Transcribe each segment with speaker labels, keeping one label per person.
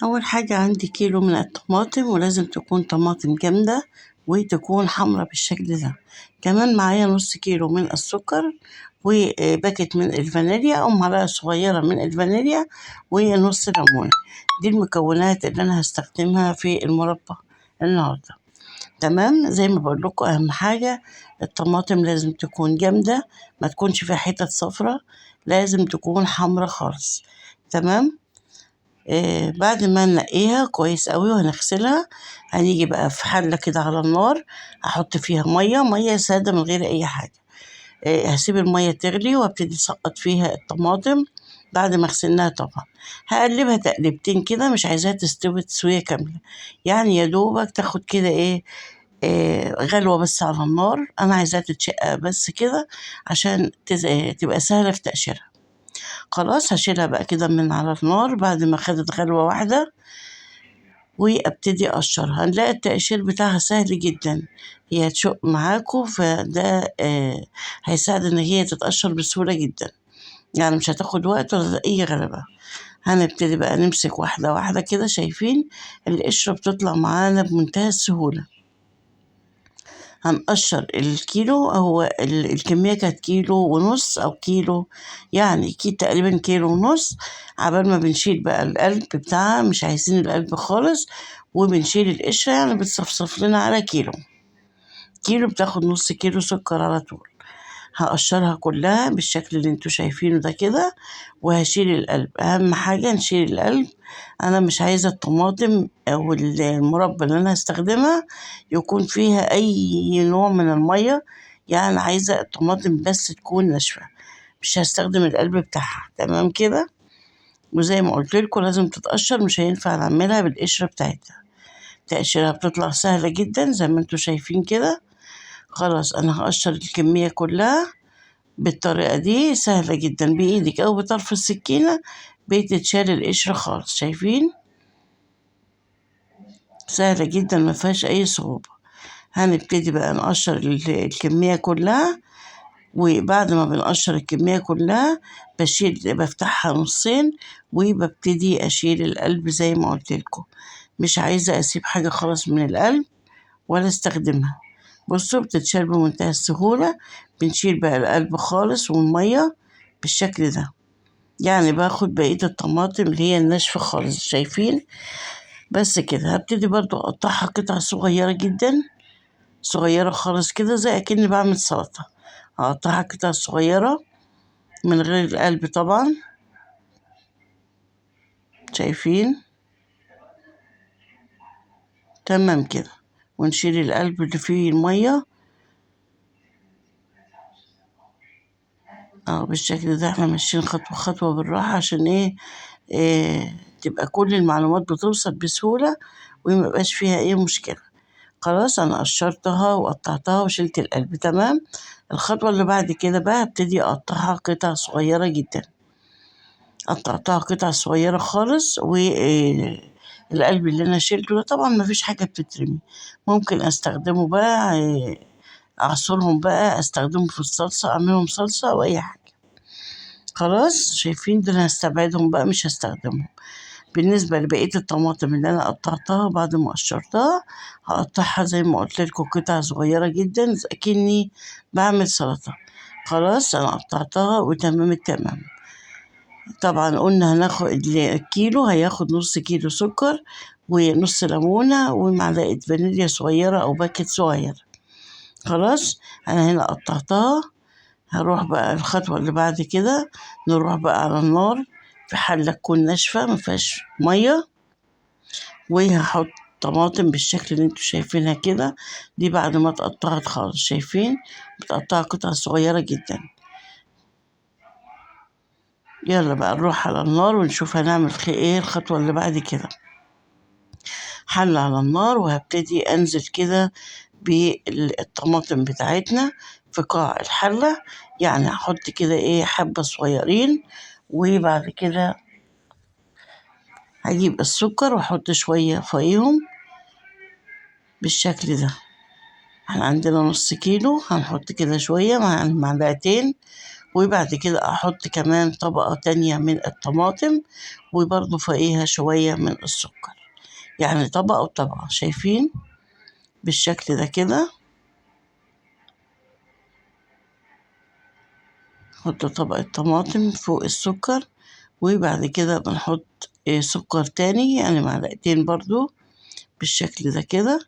Speaker 1: اول حاجة عندي كيلو من الطماطم، ولازم تكون طماطم جامدة وتكون حمرا بالشكل ده. كمان معايا نص كيلو من السكر وباكت من الفانيليا او معلقة صغيرة من الفانيليا ونص ليمونة. دي المكونات اللي انا هستخدمها في المربى النهاردة. تمام، زي ما بقول لكم اهم حاجة الطماطم لازم تكون جامدة، ما تكونش فيها حتت صفرة، لازم تكون حمرا خالص. تمام. بعد ما ننقيها كويس قوي وهنغسلها، هنيجي بقى في حلة كده على النار، هحط فيها مية، مية سادة من غير اي حاجة. هسيب المية تغلي وابتدي اسقط فيها الطماطم بعد ما غسلناها طبعا. هقلبها تقلبتين كده، مش عايزاها تستوي تسوية كاملة، يعني يا دوبك تاخد كده غلوة بس على النار. انا عايزاها تتشقق بس كده عشان تبقى سهلة في تقشيرها. خلاص هشيلها بقى كده من على النار بعد ما خدت غلوة واحدة وابتدي اقشرها. هنلاقي التقشير بتاعها سهل جدا، هي هتشق معاكم، فده هيساعد ان هي تتقشر بسهولة جدا، يعني مش هتاخد وقت ولا اي غلبة. هنبتدي بقى نمسك واحدة واحدة كده، شايفين القشرة بتطلع معانا بمنتهى السهولة. هنقشر الكيلو، هو الكمية كانت كيلو ونص أو كيلو، يعني تقريبا كيلو ونص. عبال ما بنشيل بقى القلب بتاعها، مش عايزين القلب خالص، وبنشيل القشرة، يعني بتصفصف لنا على كيلو. كيلو بتاخد نص كيلو سكر على طول. هقشرها كلها بالشكل اللي انتوا شايفينه ده كده، وهشيل القلب. اهم حاجة نشيل القلب، انا مش عايزة الطماطم او المربى اللي انا هستخدمها يكون فيها اي نوع من المية، يعني عايزة الطماطم بس تكون ناشفة، مش هستخدم القلب بتاعها. تمام كده. وزي ما قلت لكم لازم تتقشر، مش هينفع نعملها بالقشرة بتاعتها. تقشيرها بتطلع سهلة جدا زي ما انتوا شايفين كده. خلاص انا هقشر الكمية كلها بالطريقة دي، سهلة جدا، بإيدك أو بطرف السكينة بتتشال القشرة خالص. شايفين؟ سهلة جدا ما فيهاش أي صعوبة. هنبتدي بقى نقشر الكمية كلها، وبعد ما بنقشر الكمية كلها بفتحها نصين وببتدي أشيل القلب زي ما قلت لكم. مش عايزة أسيب حاجة خالص من القلب ولا استخدمها. بصوا بتتشال بمنتهى السهولة. بنشيل بقى القلب خالص والمية بالشكل ده، يعني باخد بقية الطماطم اللي هي الناشفة خالص. شايفين؟ بس كده. هبتدي برضو اقطعها قطع صغيرة جدا، صغيرة خالص كده زي اكني بعمل سلطة. هقطعها قطع صغيرة من غير القلب طبعا. شايفين؟ تمام كده. ونشيل القلب اللي فيه المية بالشكل ده. احنا ماشيين خطوة خطوة بالراحة عشان تبقى كل المعلومات بتوصل بسهولة وما يبقاش فيها اي مشكلة. خلاص انا قشرتها وقطعتها وشلت القلب. تمام. الخطوة اللي بعد كده بقى هبتدي اقطعها قطع صغيرة جدا. قطعتها قطع صغيرة خالص، و القلب اللي انا شيلته ده طبعا ما فيش حاجة بتترمي، ممكن استخدمه بقى، اعصرهم بقى، استخدمهم في الصلصة، اعملهم صلصة او اي حاجة. خلاص شايفين؟ ده انا هستبعدهم بقى، مش هستخدمهم. بالنسبة لبقية الطماطم اللي انا قطعتها بعد ما قشرتها، هقطعها زي ما قلت لكم قطع صغيرة جدا اكني بعمل سلطة. خلاص انا قطعتها وتمام التمام. طبعا قلنا هناخد الكيلو هياخد نص كيلو سكر ونص ليمونة ومعلقة فانيليا صغيرة او باكت صغير. خلاص انا هنا قطعتها. هروح بقى الخطوة اللي بعد كده، نروح بقى على النار في حلة تكون ناشفة ما فيهاش مية، وهحط طماطم بالشكل اللي انتوا شايفينها كده. دي بعد ما اتقطعت خالص، شايفين؟ متقطعة قطع صغيرة جدا. يلا بقى نروح على النار ونشوف هنعمل ايه الخطوة اللي بعد كده. حلة على النار وهبتدي انزل كده بالطماطم بتاعتنا في قاع الحلة، يعني هحط كده حبة صغيرين، وبعد كده هجيب السكر واحط شوية فوقيهم بالشكل ده. احنا عندنا نص كيلو، هنحط كده شوية مع معلقتين، وبعد كده احط كمان طبقة تانية من الطماطم وبرضو فوقيها شوية من السكر، يعني طبقة وطبقة. شايفين بالشكل ده كده؟ نحط طبقة طماطم فوق السكر، وبعد كده بنحط سكر تاني، يعني معلقتين برضو بالشكل ده كده.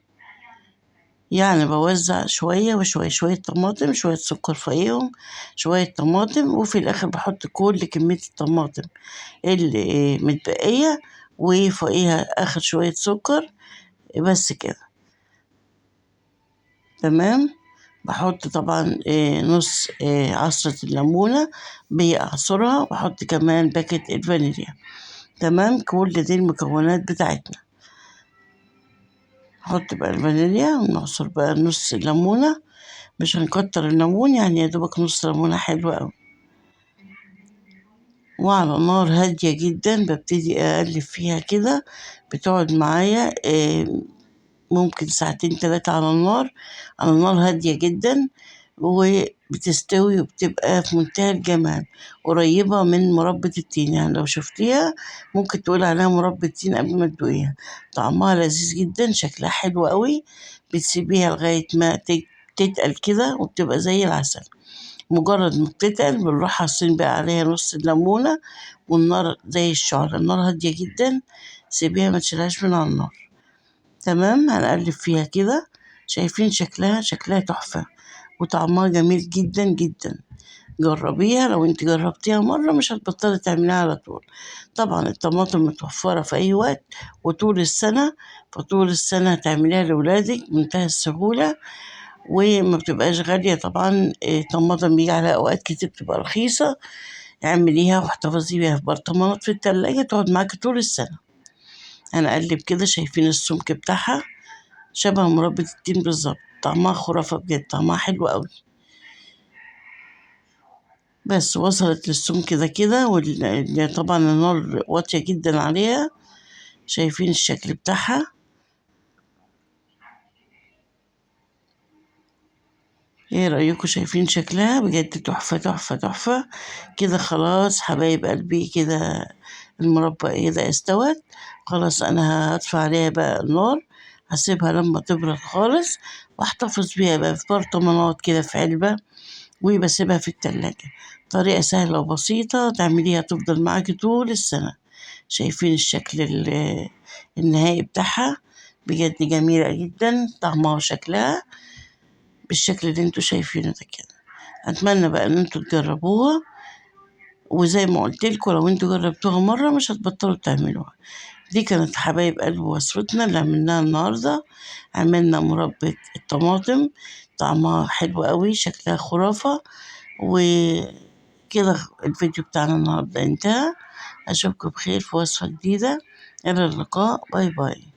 Speaker 1: يعني بوزع شوية وشوية، شوية طماطم شوية سكر فوقيهم شوية طماطم، وفي الآخر بحط كل كمية الطماطم اللي متبقية وفوقيها آخر شوية سكر بس كده. تمام. بحط طبعا نص عصرة الليمونة بعصرها، وبحط كمان باكت الفانيليا. تمام. كل دي المكونات بتاعتنا. نحط بقى الفانيليا ونعصر بقى نص الليمونة، مش هنكتر الليمون، يعني يا دوبك نص ليمونة حلوة أوي. وعلى نار هادية جدا ببتدي أقلب فيها كده، بتقعد معايا ممكن ساعتين تلاتة على النار، على نار هادية جدا، وبتستوي وبتبقى في منتهى الجمال، قريبة من مربى التين. يعني لو شفتيها ممكن تقول عليها مربى التين قبل ما تدوقيها. طعمها لذيذ جدا، شكلها حلو قوي. بتسيبيها لغاية ما تتقل كده وبتبقى زي العسل. مجرد ما بتتقل بنروح حاطين بقى عليها نص الليمونة، والنار زي الشعرة، النار هادية جدا، سيبيها ما تشيلهاش من على النار. تمام. هنقلب فيها كده. شايفين شكلها؟ شكلها تحفة وطعمها جميل جدا جدا. جربيها، لو انت جربتيها مرة مش هتبطلي تعمليها على طول. طبعا الطماطم متوفرة في اي وقت وطول السنة، فطول السنة هتعمليها لولادك بمنتهى السهولة، وما بتبقاش غالية. طبعا الطماطم بيجي عليها اوقات كتير بتبقى رخيصة. اعمليها واحتفظي بيها في برطمانات في التلاجة تقعد معاكي طول السنة. هنقلب كده. شايفين السمك بتاعها؟ شبه مربى التين بالظبط. طعمها خرافة بجد، طعمها حلو قوي. بس وصلت للسمك ده كده، طبعا النار واطية جدا عليها. شايفين الشكل بتاعها؟ ايه رأيكم؟ شايفين شكلها؟ بجد تحفة تحفة تحفة كده. خلاص حبايب قلبي كده المربى ايه ده استوت خلاص. انا هطفي عليها بقى النار، هسيبها لما تبرد خالص، واحتفظ بيها بقى في برطمانات كده في علبة، وبسيبها في التلاجة. طريقة سهلة وبسيطة تعمليها تفضل معاكي طول السنة. شايفين الشكل النهائي بتاعها؟ بجد جميلة جدا طعمها وشكلها بالشكل اللي انتوا شايفينه ده كده. اتمنى بقى ان انتوا تجربوها، وزي ما قلت لكم لو انتوا جربتوها مرة مش هتبطلوا تعملوها. دي كانت حبايب قلب وصفتنا اللي عملناها النهاردة. عملنا مربى الطماطم، طعمها حلو قوي، شكلها خرافة. وكده الفيديو بتاعنا النهاردة انتهى. اشوفكم بخير في وصفة جديدة. الى اللقاء، bye bye.